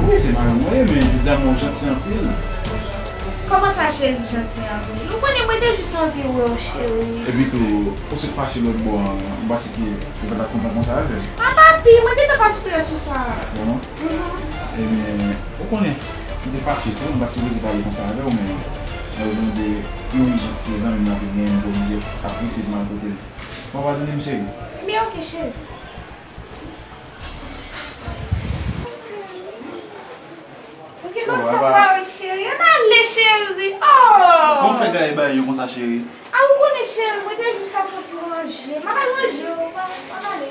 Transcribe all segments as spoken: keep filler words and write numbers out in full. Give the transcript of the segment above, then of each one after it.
Wi, se madanm mwen ye, men jodi a m wè w janti anpil. Kòman sa, cheri, m janti anpil? Ou konnen mwen te jis anvi wè w, cheri. Epi tou, ou sot fache lòt bò an, m panse ke ou pa t ap kontan konsa avè m. A, papi, mwen gentan pa t prè sou sa. Bon? Mhm. Ebyen, ou konnen, m te fache tou, m pa t sipoze pale konsa avè w, men nan rezon de yon ijans ke zanmi m nan te genyen, m te oblije ap prese pou m al kote l. Ou padone m, cheri? Ebyen, oke, cheri. Ou gen lòt kòb pa wi, cheri. Ann ale, cheri. Oh! Bon, fè gaye bagay yo konsa, cheri. A, ou konnen, cheri, mwen te jis ap fè yon ti ranje. M ap al ranje yo. Ann ale.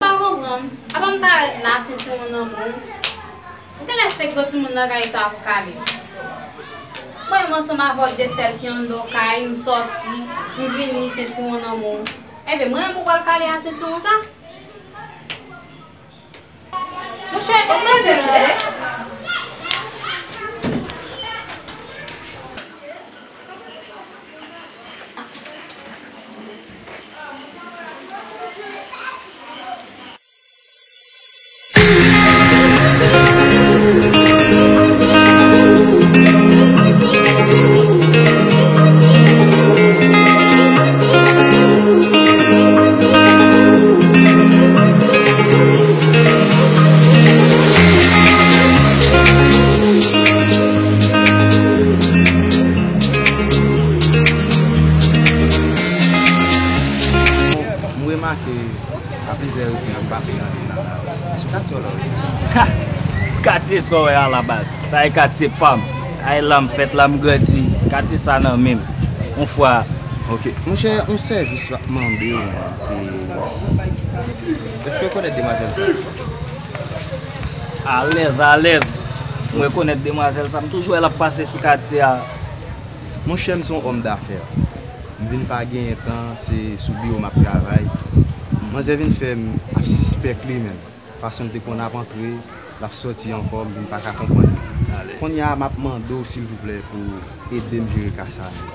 Pa konprann. Apa m parèt la, sentiwon nan men w? M genlè fenk gen timoun nan kay sa ap kale. Mwen menm ansanm avè w de sèl ki anndan kay, m sòti, m vini, sentiwon nan men w. Ebyen, mwen menm ou pral kale a sentiwon sa? Monchè, eskize m tande. M remake a plizyè repriz m pase nan vil la, la. Sou katye w la w ye? Ha! Ti katye sa w wè a la baz. Sa e katye pa m. A e la m fèt, la m grandi. Katye sa nan men m. Yon fwa. Ok. Monchè, yon sèvis m ap mande w. E, èske w rekonèt demwazèl sa? Alèz, alèz. M rekonèt demwazèl sa. M toujou wè l ap pase sou katye a. Monchè, m se yon òm dafè. M vin pa genyen tan, se sou biwo m ap travay. Manzè vin fè m ap sispèk li menm. Fason l te konn ap antre, l ap sòti ankò, m vin pa ka konprann li. Kounye a, m ap mande w, silvouplè, pou w ede m jere ka sa a menm.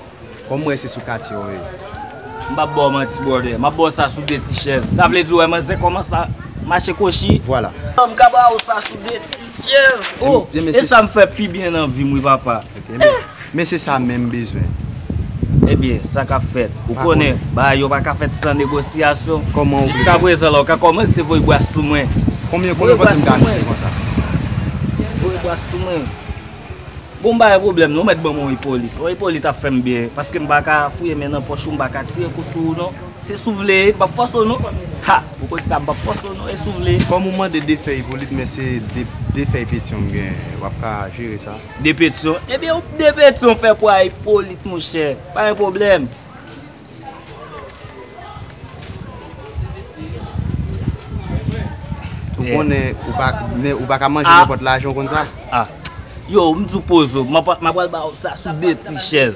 Kòm m wè se sou katye w ye. M p ap ba w manti, brother. M ap ba w sa sou de ti chèz. Sa vle di, w wè manzè kòmanse ap mache kwochi? Vwala. M ka ba w sa sou de ti chèz. Oh, e sa m fè pi byen nan vi m, wi, papa. Ok, men, men se sa menm m bezwen. Ebyen, sa k ap fèt? Ou konnen, bagay yo pa ka fèt san negosyasyon. Kòman w vle fè? Jiska prezan la, w ka kòmanse voye bras sou mwen. Konbyen, konbyen w panse m ka misye konsa? Voye bras sou mwen. Bon, m pa gen pwoblèm non, mèt ban m yon Ipolit. Yon Ipolit ap fè m byen, paske m pa ka fouye men nan pòch ou, m pa ka tire kou sou ou non. Se si w vle, m p ap fòse w non. Ha! Ou konn sa, m p ap fòse w non, e si w vle. Kòm ou mande de fèy Ipolit, men se de, de fèy petyon m gen, w ap ka jere sa? De petyon? Ebyen, yon de petyon fè pou a Ipolit, monchè. Pa gen pwoblèm. Ou konnen, ou pa, men ou pa ka manje nenpòt lajan, w konn sa? Ah. Yo, m di w poze w, m ap, m ap pral ba w sa sou de ti chèz.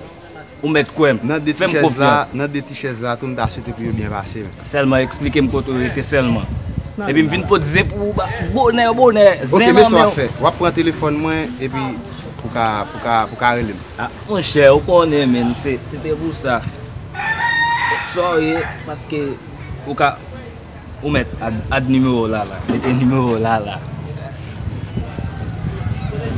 Ou mèt kwè m. Fè m konfyans. Nan de ti chèz la, nan de ti chèz la tou, m ta swete pou yo byen pase, men. Sèlman eksplike m kote w rete sèlman. Epi m vin pote zen pou ou, ba, bonè, bonè, zen nan men w. Ok, men sa w ap fè. W ap pran telefòn mwen, epi pou ka, pou ka, pou ka rele m. Ah, monchè, ou konnen, men, se, se te pou sa. Sorry, paske ou ka, ou mèt add, add nimewo w la, la. Mete nimewo w la, la.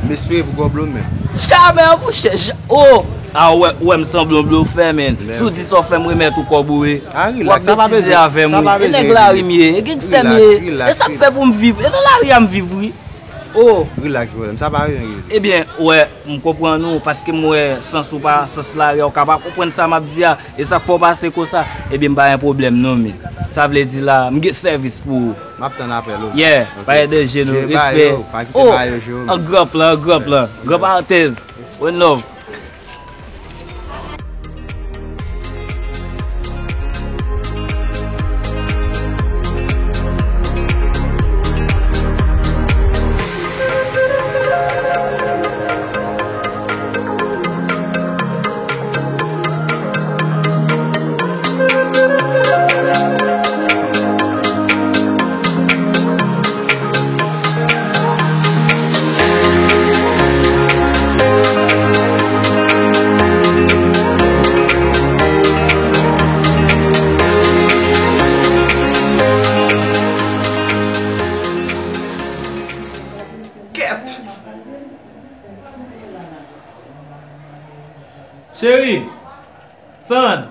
M espere pou gwo blonm, men. Jamè, monchè, ja-, oh! Ah, ou wè, ou wè m sanblan blofè, men. Si w di sa w fè m remèt ou kòb ou, wi. Ah, rilaks, sa pa bezwen, sa pa bezwen. E nèg lari m ye, e gangstè m ye. E sa k fè pou m viv, e nan lari a m viv, wi. Oh! Rilaks, brother, sa pa gen rilaks. Ebyen, ou wè, m konprann ou, paske m wè sans ou pa, sans lari a, ou ka pa konprann sa m ap di a, e sa k fè w pase konsa, ebyen, m pa gen pwoblèm non, men. Sa vle di la, m gen sèvis pou ou. M ap tann apèl ou. Yeah, pa gen danje non, respè. Oh, an gran plan, an gran plan. Gran parantèz. One love. Sand!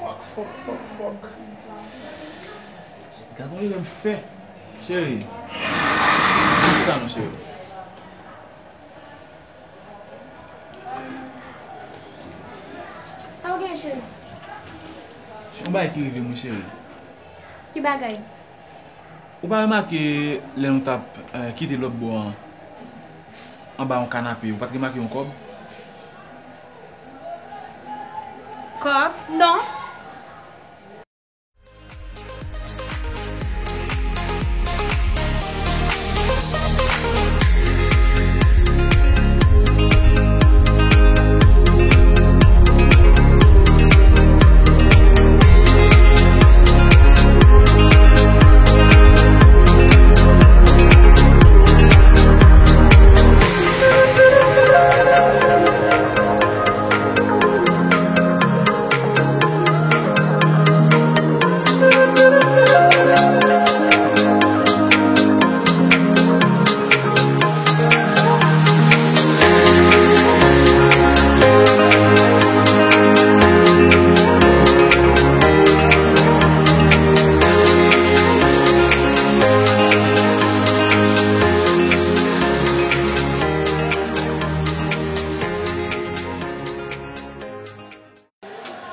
Fòk, fòk, fòk, fòk. Gad yon erè m fè. Cheri. Kisa non, cheri? Sa w gen, cheri? Yon bagay ki rive m, wi, cheri. Ki bagay? Ou pa remake lè nou t ap, eh, kite lòt bò an, anba yon kanape, ou pa t remake yon kòb? Kòb? Non.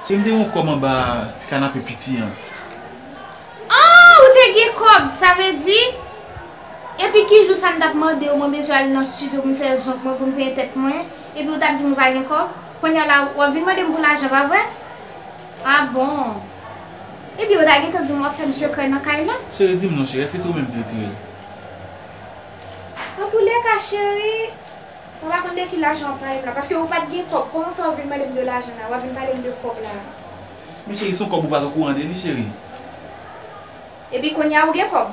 Cheri, m te gen yon kòb anba ti kanape piti an. Ah, ou te gen kòb, sa vle di? Epi ki jou sa m t ap mande w, mwen bezwen al nan estidyo pou m fè zong mwen, pou m penyen tèt mwen, epi ou t ap di m ou pa gen kòb? Kounye a la, w ap vin mande m pou lajan, pa vre? Ah bon. Epi ou ta gentan di m w ap fè m sekrè nan kay la? Cheri, di m non, cheri, èske se ou menm ki retire l? Antouleka, cheri, mwen pa konn de ki lajan w ap pale m la, paske ou pa t gen kòb. Kòman fè w vin mande m de lajan la? W ap vin pale m de kòb la? Men cheri, se yon kòb ou pa t okouran de li, cheri. Epi kounye a ou gen kòb?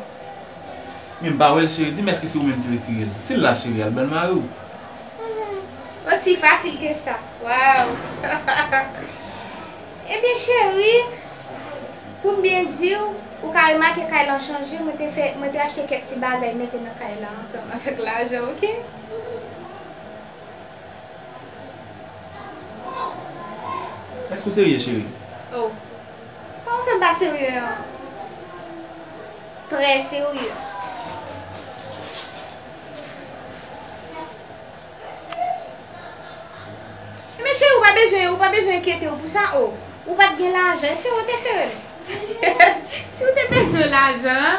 Men m pa wè l, cheri. Di m èske se ou menm ki retire l? Si l la, cheri, al ban l mari w. Hmm, osi fasil ke sa. Waw! Ebyen, cheri, pou m byen di w, ou ka remake kay lan chanje, mwen te fè, mwen te achte kèk ti bagay mete nan kay la ansanm avèk lajan, oke? Èske w serye, cheri? Oh. Kòman fè m pa serye an? Trè serye. Men cheri, ou pa bezwen, ou pa bezwen enkyete w pou sa, oh. Ou pa t gen lajan, e si w te sere m? Si w te bezwen lajan,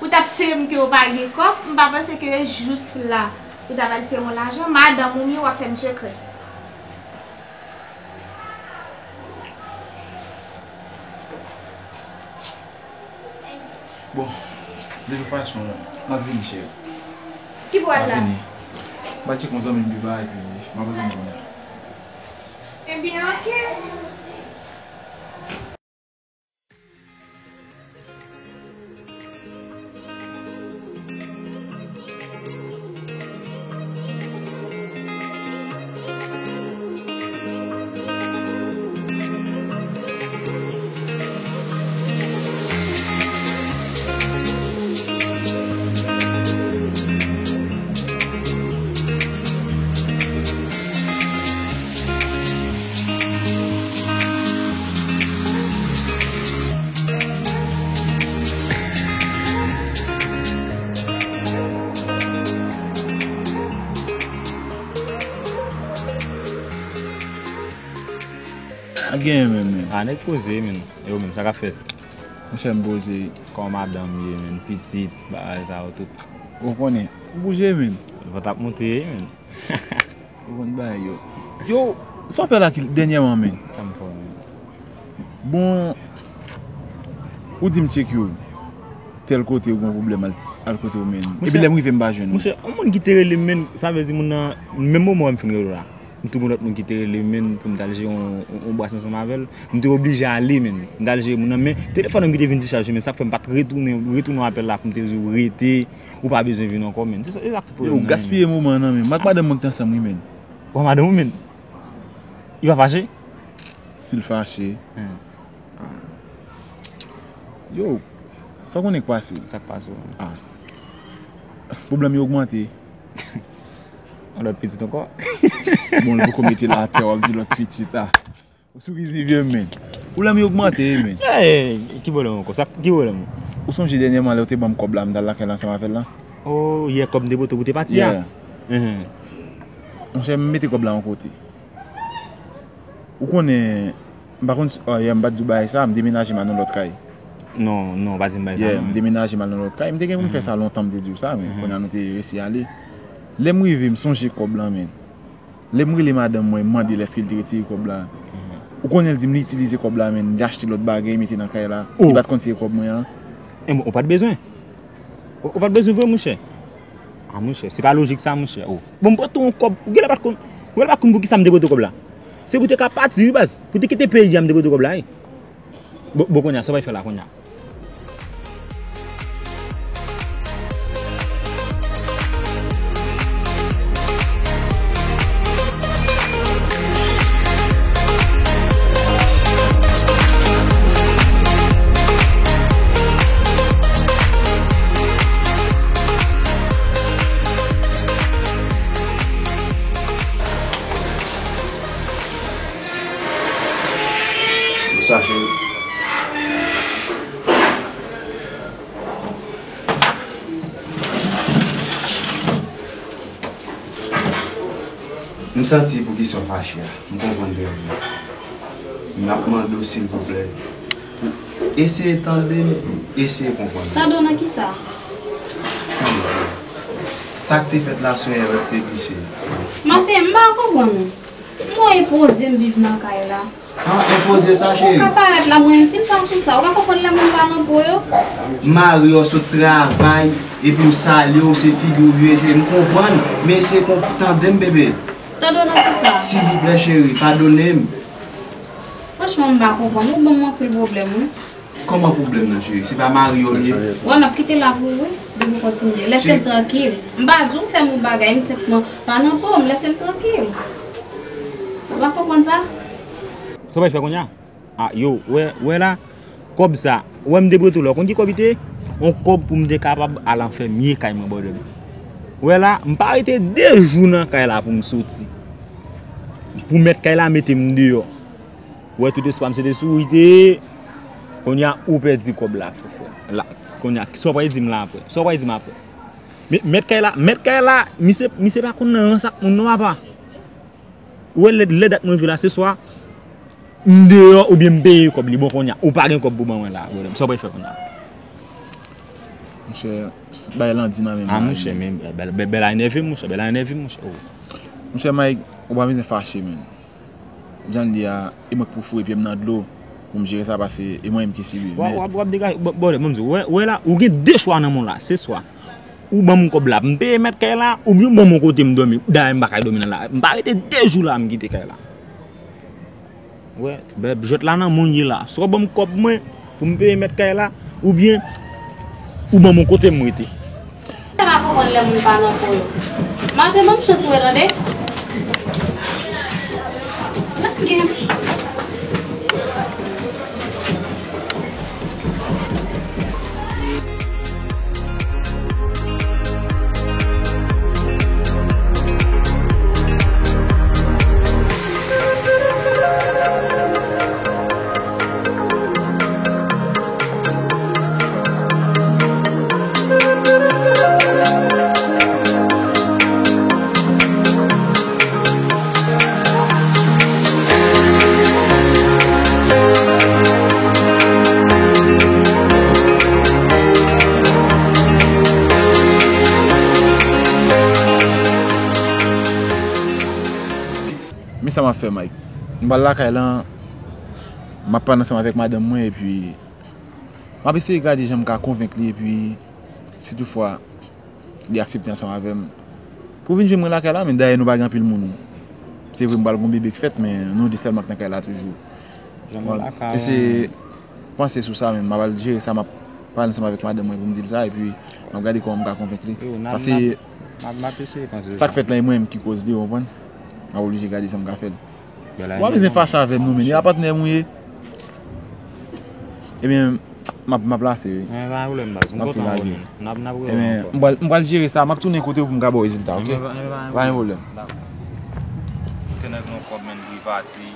ou t ap sere m ke w pa gen kòb, m pa panse ke jis la ou ta pral sere m lajan. Madanm ou m ye, w ap fè m sekrè. Bon, de tout fason, m ap vini, cheri. Ki bò w ap la? M ap vini. M ap tcheke yon zanmi m pi ba, epi m ap vini kounye a. Ebyen, oke. Ap genyen menm, men. A, nèg poze, men. E ou menm, sa k ap fèt? Monchè, m poze. Kòman madanm ye, men? Pitit, bagay sa yo tout. Ou konnen, ou bouje, men. Vant ap monte, men. Ou konn bagay yo. Yo, sa w fè la ki dènyèman, men? Sa m fè, men? Bon, ou di m tcheke yo. Tèl kote ou gen yon pwoblèm, al, al kote ou, men. Epi lè m rive, m pa jwenn ou. Monchè, yon moun ki te rele m, men, sa vle di moun nan, menm moman m fin rele w la. M tou gen lòt moun ki te rele m, men, pou m t al jere yon, yon, yon bwas ansanm avè l. M te oblije ale, men. M t al jere moun nan, men telefòn nan m ki te vin dechaje, men sa k fè m pa t retounen, retounen apèl la pou m te di w rete, ou pa bezwen vin ankò, men. Se sa, e sa k tout pwoblèm nan, men. Yo gaspiye moman nan, men. M ak madanm mwen ki t ansanm, wi, men. Ou ak madanm ou, men? Li pa fache? Si l fache. Hmm. Ah. Yo, sa w konnen k pase? Sa k pase w? Ah. Pwoblèm yo ogmante. Yon lòt pitit ankò? Bon, l poko mete l atè, w ap di lòt pitit, ah. Ou sou rizivye, men. Pwoblèm yo ogmante, men. Ey, ki pwoblèm ankò? Sa, ki pwoblèm? Ou sonje dènyèman lè w te ban m kòb la, m t al lakay la ansanm avè l la? Oh, yè kòb m te pote w pou te pati a? Yeah. Mhm. Monchè, m mete kòb la yon kote. Ou konnen, m pa konn si, oh, yeah, m pa t di w bagay sa, m demenaje m al nan lòt kay. Non, non, pa di m bagay sa, yeah, non. M demenaje m al nan lòt kay. M te gen pou m fè sa lontan, m te di w sa, men kounye a nou te resi ale. Lè m rive, m sonje kòb la, men. Lè m rele madanm mwen, m mande l èske l te retire kòb la. Mhm. Ou konnen l di m li itilize kòb la, men, li achte lòt bagay, mete nan kay la. Oh. Li pa t konn se kòb mwen an. E bon, ou pa t bezwen. Ou, ou pa t bezwen vre, monchè. Ah, monchè, se pa lojik sa, monchè. Oh. Bon, m pote yon kòb. Ou genlè pa t konn, ou genlè pa t konn pou ki sa m te pote kòb la. Se pou te ka pati, wi, baz. Pou te kite peyi a, m te pote kòb la, wi. Bon, bon, kounye a, sa w pral fè la, kounye a? Bonswa, cheri. M santi pou kisa w fache a. M konprann trè byen. M ap mande w, silvouplè, pou eseye tande m, eseye konprann m. Tande w nan kisa? Sa k te fèt la se yon erè k te glise. Martin, m pa konprann ou. Mwen enpoze m viv nan kay la. Ah, enpoze sa, cheri. Ou ka parèt la, mwen menm, si m pa sou sa, ou pa konprann lè moun pa nan po yo? M mare w sot travay, epi m salye w, se figi w vire, cheri. M konprann, men se kon, tande m, bebe. Tande w nan kisa? Silvouplè, cheri, padone m. Franchman, m pa konprann. Ou ban m anpil pwoblèm, wi. Kòman pwoblèm nan, cheri? Se pa mari w li ye? Wè, m ap kite la pou ou, wi, depi w kontinye. Lèse m trankil. M pa di w fè m yon bagay, m senpman pa nan po m, lèse m trankil. Ou pa konprann sa? Sa w pral fè kounye a? Ah, yo, wè, wè la, kòb sa, wè m te prete w la, w konn ki kòb li te ye? Yon kòb pou m te kapab al anfèmye kay mwen, brother. Wè la, m pa rete de jou nan kay la pou m soti. Pou mèt kay la mete m deyò. Wè, tout espwa m se te sou ou li te ye. Kounye a, ou pèdi kòb la, frè. La, kounye a, sa w pral di m la apre? Sa w pral di m apre? Mèt, mèt kay la, mèt kay la, misye, misye pa konn nan rans ak moun non, papa. Ou wè, lè, lè dat mwen rive la, se swa m deyò oubyen m peye kòb li. Bon, kounye a, ou pa gen kòb pou ban mwen la, brother. Sa w pral fè kounye a? Monchè, bagay lan di nan men m la, monchè, men, bèl, bèl, bèl a enève m, monchè, bèl a enève m, monchè. Oh. Monchè Mike, ou pa bezwen fache, men. Jan l ye a, e mwen k pou foure pye m nan dlo pou m jere sa, paske e mwen menm ki sibi. W ap, w ap, w ap degaje, bon, bon, bon, m di w, wè, wè la, ou gen de chwa nan men w la, se swa ou ban m kòb la, m peye mèt kay la, oubyen ou ban m yon kote m dòmi. Dayè, m pa ka dòmi nan la. M pa rete de jou la, m kite kay la. Wè, bèb, jwèt la nan men w li ye la. Swa w ban m kòb mwen pou m peye mèt kay la, oubyen ou ban m yon kote m rete. Sa pa konprann lè moun pa nan po yo. Maten, ban m chans mwen, tande. Lage m. Men sa m ap fè, Mike. M pral lakay lan, m ap pale ansanm avèk madanm mwen, epi m ap eseye gade jan m ka konvenk li, epi si toutfwa li aksepte ansanm avè m pou vin jwenn mwen lakay la, men dayè nou pa gen anpil moun. Se vre, m pral gen yon bebe k fèt, men nou de sèlman k nan kay la toujou. Jan nou lakay, eseye panse sou sa menm. M ap al jere sa, m ap pale ansanm avèk madanm mwen pou m di l sa, epi m ap gade kòman m ka konvenk li. Yo, n ap, paske n ap, n ap, n ap eseye panse sou sa. Sa k fèt la, e mwen menm ki koz li, ou konprann? M ap oblije gade sa m ka fè l. Ou pa bezwen fache avè m non, men, e pa patnè m ou ye. Ebyen, m ap, m ap lase, wi. Men pa gen pwoblèm, baz. M ap tou lage. N ap, n ap rewè ankò. Ebyen, m pral, m pral jere sa, m ap tounen kote w pou m ka ba w rezilta, oke? Pa gen pwoblèm. Te nèg nan kòb, men, li pati.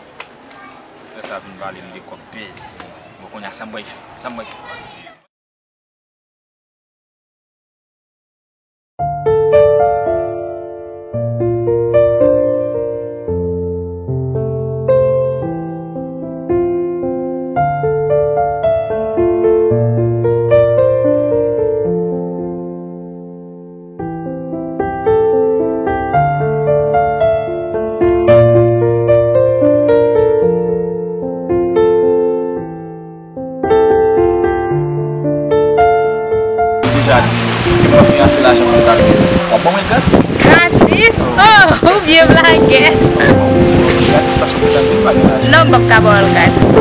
Sa vin pale m de kòb pèzi. Bon, kounye a, sa m pral fè? Sa m pral fè? Ou deja di, depi w ap gen ase lajan pou w ta dwe, w ap ban mwen l gratis. Gratis? Oh, ou byen blagè. Gratis paske w deja di m pa gen lajan. Non, m p ap ka ba w l gratis.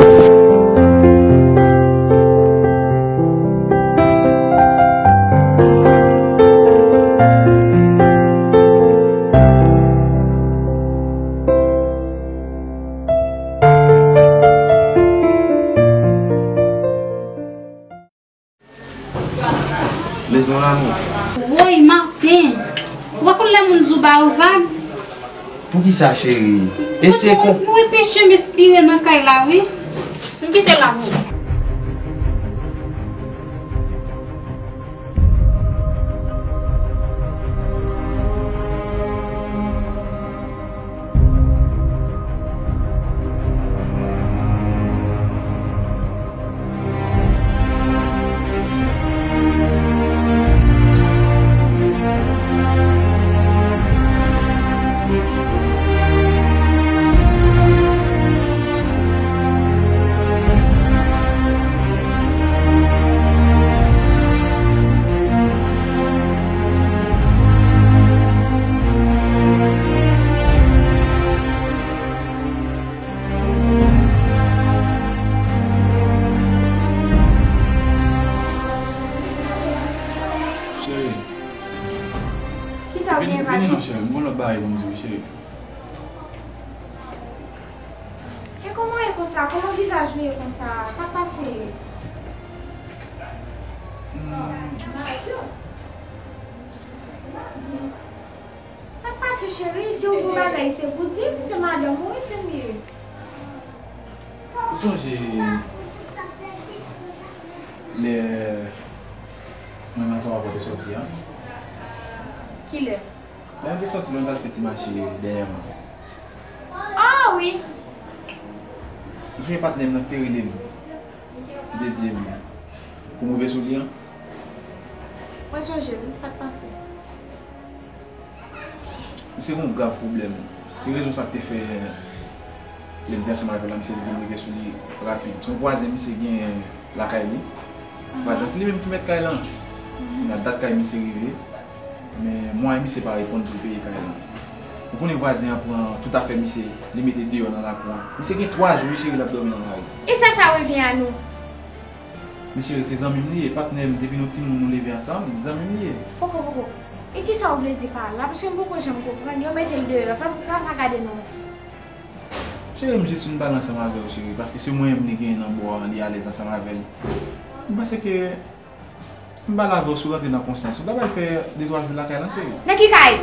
Liz, mon amour. Woy, Martin. Ou pa konn lè moun di w ba yo vag? Poukisa, cheri? E se kon. Mwen, mwen peche m espire nan kay la, wi. M kite la pou ou. Cheri. Kisa w gen, papi? Vini, vini non, cheri. M gon lòt bagay pou m di w, cheri. E kòman w ye konsa? Kòman vizaj ou ye konsa? Sa k pase? Hmm. Sa k pase, cheri? Si w gon bagay, se pou di m, se madanm ou wi ke m ye. Ou sonje lè mwen menm ansanm avè w te sòti a? Kilè? Lè nou te sòti, lè nou t al fè ti mache dèyè an. Ah wi! Ou sonje patnè m nan ki te rele m? Li te di m pou m rive sou li an? Mwen sonje wi, sa k pase? Misye gen yon grav pwoblèm. Se rezon sa k te fè lè m te ansanm avè l la, misye te di m rive sou li rapid. Se yon vwazen misye gen lakay li. Vwazen, se li menm ki mèt kay lan. Nan dat kay misye rive, men mwayen misye pa reponn pou l peye kay lan. Ou konnen vwazen an pran tout afè misye, li mete deyò nan lakou an. Misye gen twa jou, wi, cheri, l ap dòmi nan lari. E sa, sa revyen a nou? Men cheri, se zanmi m li ye, patnè m, depi nou timoun nou leve ansanm, zanmi m li ye. Poko, poko. E kisa w vle di pa la? Paske m poko janm konprann. Yo mete l deyò. Sa, sa, sa gade nou. Cheri, m jis vin pale ansanm avè w, cheri, paske se mwen menm li genyen nan bò an, li alèz ansanm avè l. M panse ke si m pale avè w, si w rantre nan konsyans ou, w ta pral fè de twa jou lakay lan, cheri. Nan ki kay?